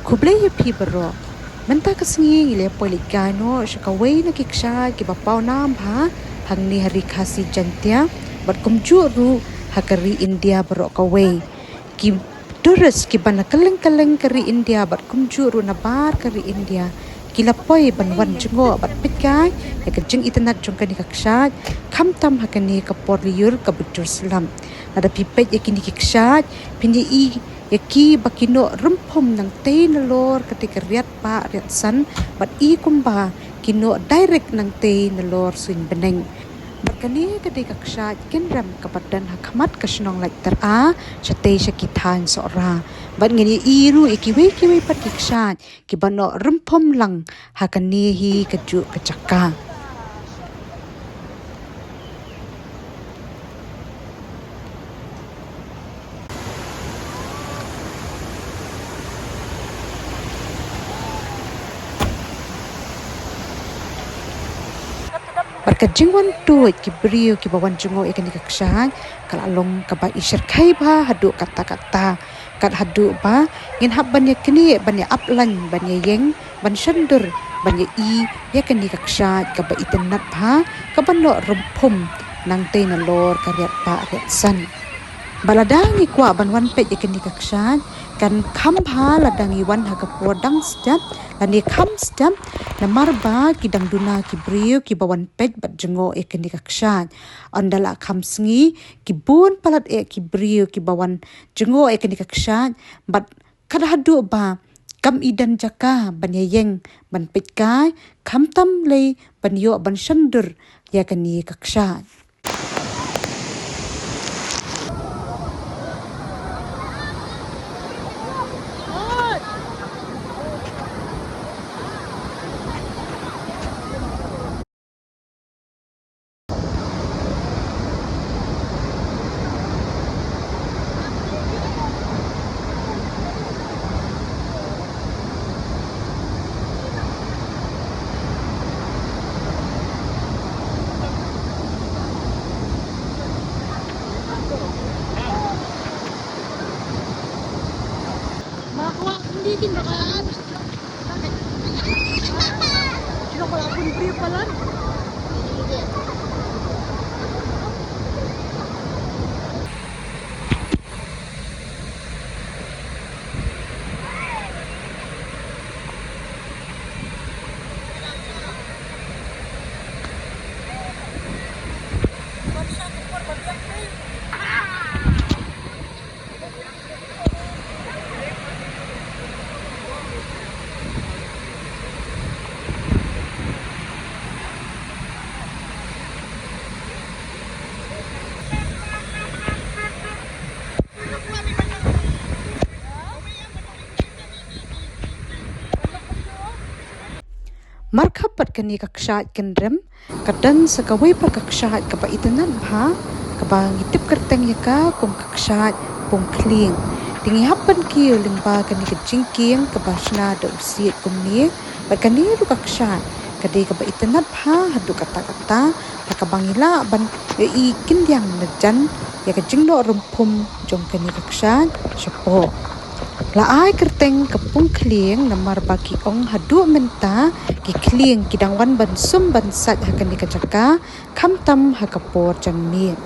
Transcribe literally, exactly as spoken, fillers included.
Khublei ïa phi baroh. Mynta ka sngi ngi la poi leit kai noh sha kawei na ki kshaid kiba pawnam bha hangne ha Ri Khasi Jaiñtia bad kumjuh ruh ha ka ri India baroh kawei. Ki tourist kiba na kylleng kylleng ka ri India bad kumjuh ruh na bar ka ri India ki la poi ban wan jngoh bad peitkai ïa ka jingitynnad jong kane ka kshaid, khamtam ha kane ka por lyiur kaba jur slap. Lada phi peit ïa kine ki kshaid, phin ïohi ïa ki ba ki noh rymphum nangtei nalor katei ka riat pah riat san bad i kumba ki noh direct nangtei nalor suiñ bneng. Bad kane ka dei ka kshaid Kynrem kaba don ha khmat ka shnong Laitkera shatei sha ki thaiñ Sohra. Bad ngin ïohi ruh ïa kiwei kiwei pat ki kshaid kiba noh rymphum lang ha kane hi kajuh ka jaka. Bad ka jingwan tuid ki briew kiba wan jngoh ïa kane ka kshaid ka la long kaba i shyrkhei bha haduh katta katta. Kat haduh ba ngin hap ban ïa knieh, ban ïa ap lain, ban ïa ïeng, ban shondur, ban ïa i ïa kane ka kshaid kaba itynnad bha, kaba noh rymphum nangtei nalor ka riat pah riat san. Bad lada ngi kwah ban wan peit ïa kane ka kshaid, kan kham bha lada ngi wan ha ka por dang step lane kham step, namar ba ki dang duna ki briew kiba wan peit bad jngoh ïa kane ka kshaid. Ynda la kham sngi, ki bun palat eh ki briew kiba wan jngoh ïa kane ka kshaid, bad kat haduh ba kam i don jaka ban ïa ïeng, ban peitkai, khamtam lei ban ïoh ban shondur ïa kane ka kshaid. Markhap bad kane ka kshaid Kynrem, ka don sa kawei pat ka kshaid kaba itynnad bha, kaba ngi tip kyrteng ïa ka kum ka kshaid Pungkhlieng. Te ngi hap ban kiew lyngba kane ka jingkieng kaba shna da u siej kumne, bad kane ruh ka kshaid ka dei kaba itynnad bha haduh katta katta, ha kaba ngi lah ban ïohi khyndiat na jan ïa ka jingnoh rymphum jong kane ka kshaid shapoh. La ai kyrteng ka Pungkhlieng namar ba ki ong haduh mynta ki khlieng ki dang wan ban sum ban sait ha kane ka jaka, khamtam ha ka por janmiet.